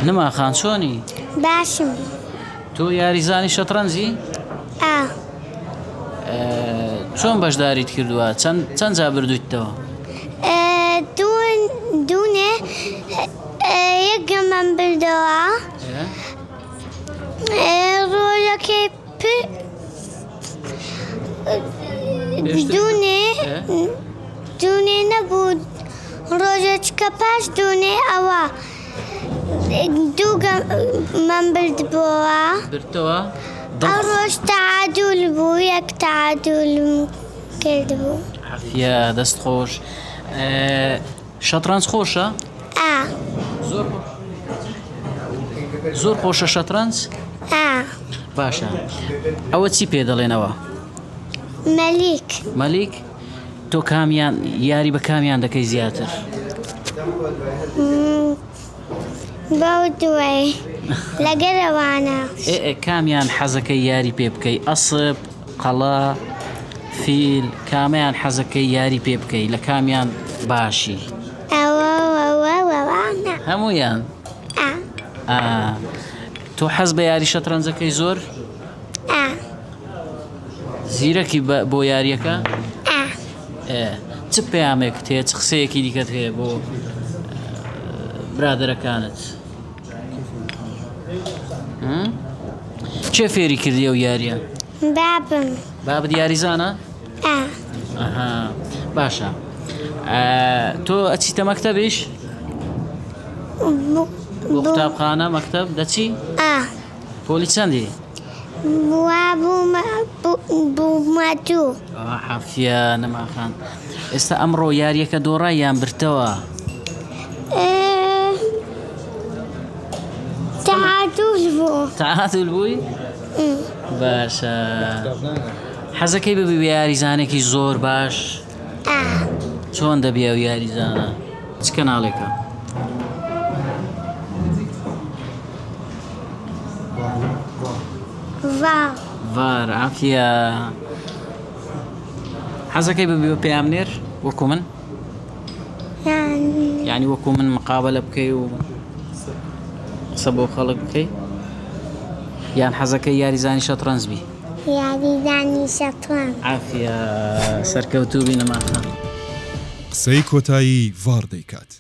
نما خان چۆنی؟ باشم. تۆ یاریزانی شەتڕەنجی؟ ئا. چۆن بەشداریت کردووە؟ چەند چەند جا بردوویتەوە؟ دوونێ یەک گەمەم بردەوە. ڕۆژەکەی دوونێ دوونێ نەبوو ڕۆژەچکە پاش دوونێ ئەوە دوو گەمەم بردبۆوە. بردتەوە؟ ئەو ڕۆژ تەعادول بوو یەک تەعادولم کردبوو. عافیە دەست خۆش. شەتڕەنج خۆشە؟ ئا. زۆر زۆر خۆشە شەتڕەنج؟ ئا. باشە ئەوە چی پێ دەڵێنەوە؟ مەلیک. مەلیک؟ تۆ کامیان یاری بە کامیان دەکەی زیاتر؟ بەو دووەی لەگەر ئەوانە. ئێ کامیان حەزەکەی یاری پێ بکەی ئەسپ قەڵا فیل کامیان حەزەکەی یاری پێ بکەی لە کامیان باشی؟ ئەوە ئەوە ئەوانە. هەموویان؟ ئا. ئا تۆ حەز بە یاری شەترەنجەکەی زۆر؟ ئا. زیرەکی بۆ یاریەکە؟ ئا. چ پەیامێکت هەیە چ قسەیەکی دیکەت هەیە بۆ برادەرەکانت؟ کێ فێری کردی ئەو یاریە؟ بابم. بابت یاریزانە؟ ئا. ئەها باشە تۆ ئەچیتە مەکتەبیش؟ بۆ قوتابخانە مەکتەب دەچی؟ ئا. پۆلی چەندی؟ وا بوومە دوو. عافیە نەما خان. ئێستا ئەمڕۆ یاریەکە دۆڕای یان برتەوە؟ تەعادول بوو. تەعادول بووی؟ باشە. حەزەکەی ببی بە یاریزانێکی زۆر باش؟ ئا. چۆن دەبی ئەو یاریزانە؟ چ کەناڵێکە؟ ڤار. ڤار عافیە. حەزەکەی ببی بە پەیامنێر وەکو من؟ یعنی وەکو من مقابلە بکەی و قسە بۆ خەڵک بکەی؟ یان حەزەکەی یاریزانی شەتڕەنج بی؟ یاریزانی شەتڕەنج. عافیە سەرکەوتوو بی نەماخان. قسەی کۆتایی ڤاڕ دەیکات.